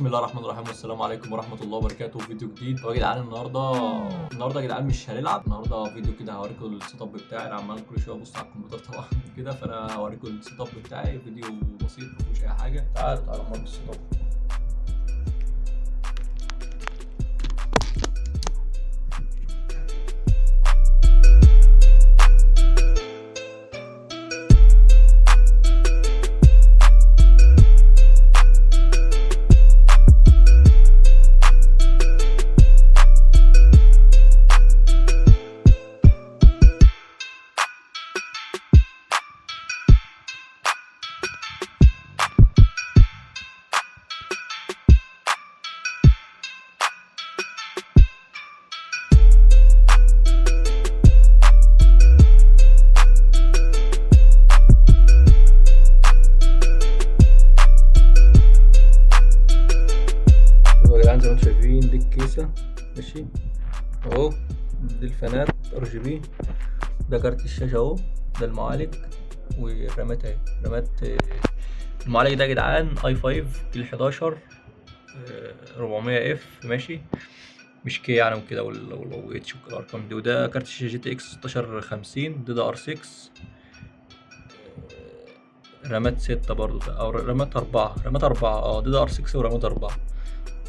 بسم الله الرحمن الرحيم، والسلام عليكم ورحمة الله وبركاته. فيديو جديد يا جدعان. النهارده يا جدعان مش هنلعب النهارده، فيديو كده هوريكم ال setup بتاعي. انا عمال كل شوية ابص على الكمبيوتر طبعا كده، فانا هوريكم ال setup بتاعي. فيديو بسيط ما فيهوش اي حاجة. تعالوا تعالوا نوريكم ال setup. يا جدعان زي ما انتم شايفين دي الكيسة، ماشي اهو، دي الفانات RGB، ده كارت الشاشة اهو، ده المعالج والرامات اهي. رامات المعالج ده يا جدعان i5 جيل 11 400 F، ماشي، مش K يعني وكده وال H والارقام دي. وده كارت الشاشة GTX 1650 DDR 6، رامات 6 برضو ده، او رامات 4، رامات 4 DDR 6 ورامات 4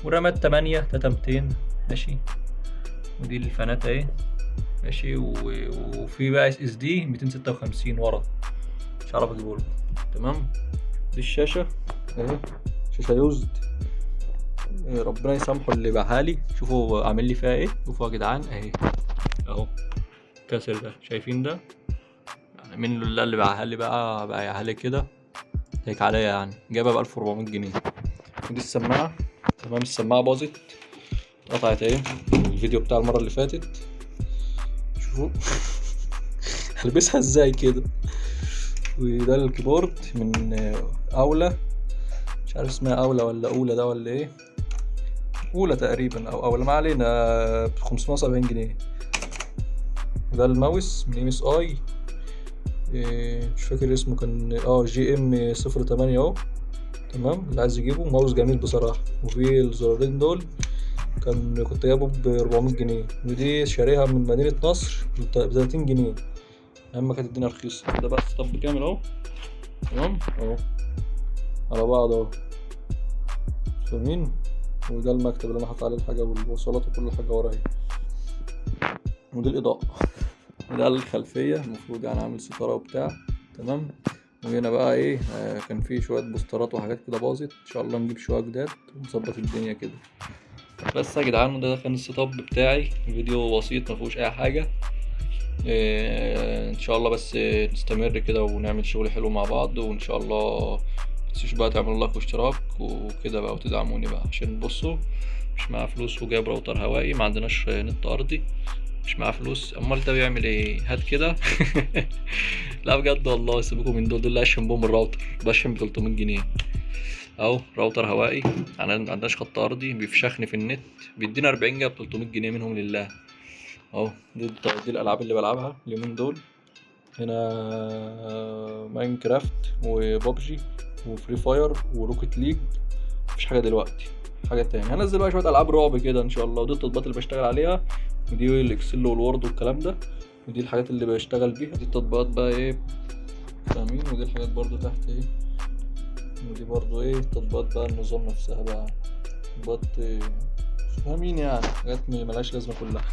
ورامات 8 3200، ماشي. ودي الفانات اهي، ماشي. وفي بقى SSD 256 ورا، مش عارف اجيبه لكم. تمام، دي الشاشة اهي، شاشة used، ربنا يسامحه اللي باعها لي. شوفوا عامل لي فيها ايه، شوفوا يا جدعان اهي اهو كسر ده، شايفين ده؟ يعني مين اللي باعها لي بقى بايعها لي كده هيك عليا يعني، جايبها ب 1400 جنيه. ودي السماعة، تمام. السماعة باظت، اتقطعت اهي، الفيديو بتاع المرة اللي فاتت. شوفوا هلبسها ازاي كده. وده ال keyboard من اولى، مش عارف اسمها اولى ولا اولى ده ولا ايه، اولى تقريبا او اولى، ما علينا، ب 570 جنيه. وده الماوس من MSI، مش فاكر اسمه، كان GM 08 اهو، تمام. اللي عايز يجيبه ماوس جميل بصراحة. وفي الزرارين دول كنت جايبه ب 400 جنيه، ودي شاريها من مدينة نصر ب 30 جنيه، اما كانت الدنيا رخيصة. ده بقى ال setup كامل اهو، تمام اهو على بعض اهو، فاهمين. وده المكتب اللي انا حاطط عليه الحاجة والوصلات وكل حاجة ورايا، ودي الإضاءة، وده الخلفية المفروض يعني عامل ستارة وبتاع، تمام. وهنا بقى ايه، كان في شوية بوسترات وحاجات كده باظت، ان شاء الله نجيب شوية جداد ونظبط الدنيا كده. بس يا جدعان ده كان ال setup بتاعي، فيديو بسيط ما فيهوش اي حاجة. ان شاء الله بس نستمر كده ونعمل شغل حلو مع بعض، وان شاء الله متنسوش بقى تعملوا like واشتراك وكده بقى، وتدعموني بقى، عشان بصوا مش معايا فلوس وجايب راوتر هوائي، ما عندناش نت ارضي، مش معاه فلوس، امال ده بيعمل ايه؟ هات كده. لا بجد والله سيبكم من دول، دول اللي اشحن بهم الراوتر، بشحن ب 300 جنيه اهو، راوتر هوائي، ما عندناش خط ارضي، بيفشخني في النت، بيدينا 40 جيجا ب 300 جنيه منهم لله اهو. دي الالعاب اللي بلعبها اليومين دول، هنا Minecraft و PUBG و Free Fire و Rocket League، مفيش حاجة دلوقتي، حاجة تاني هنزل بقى شوية العاب رعب كده ان شاء الله. ودي التطبيقات اللي بشتغل عليها، ودي ال Excel وال Word والكلام ده، ودي الحاجات اللي بشتغل بيها، دي التطبيقات بقى ايه، فاهمين. ودي الحاجات برضو تحت ايه، ودي برضو ايه تطبيقات بقى النظام نفسها بقى، تطبيقات فاهمين يعني، حاجات ملهاش لازمه كلها.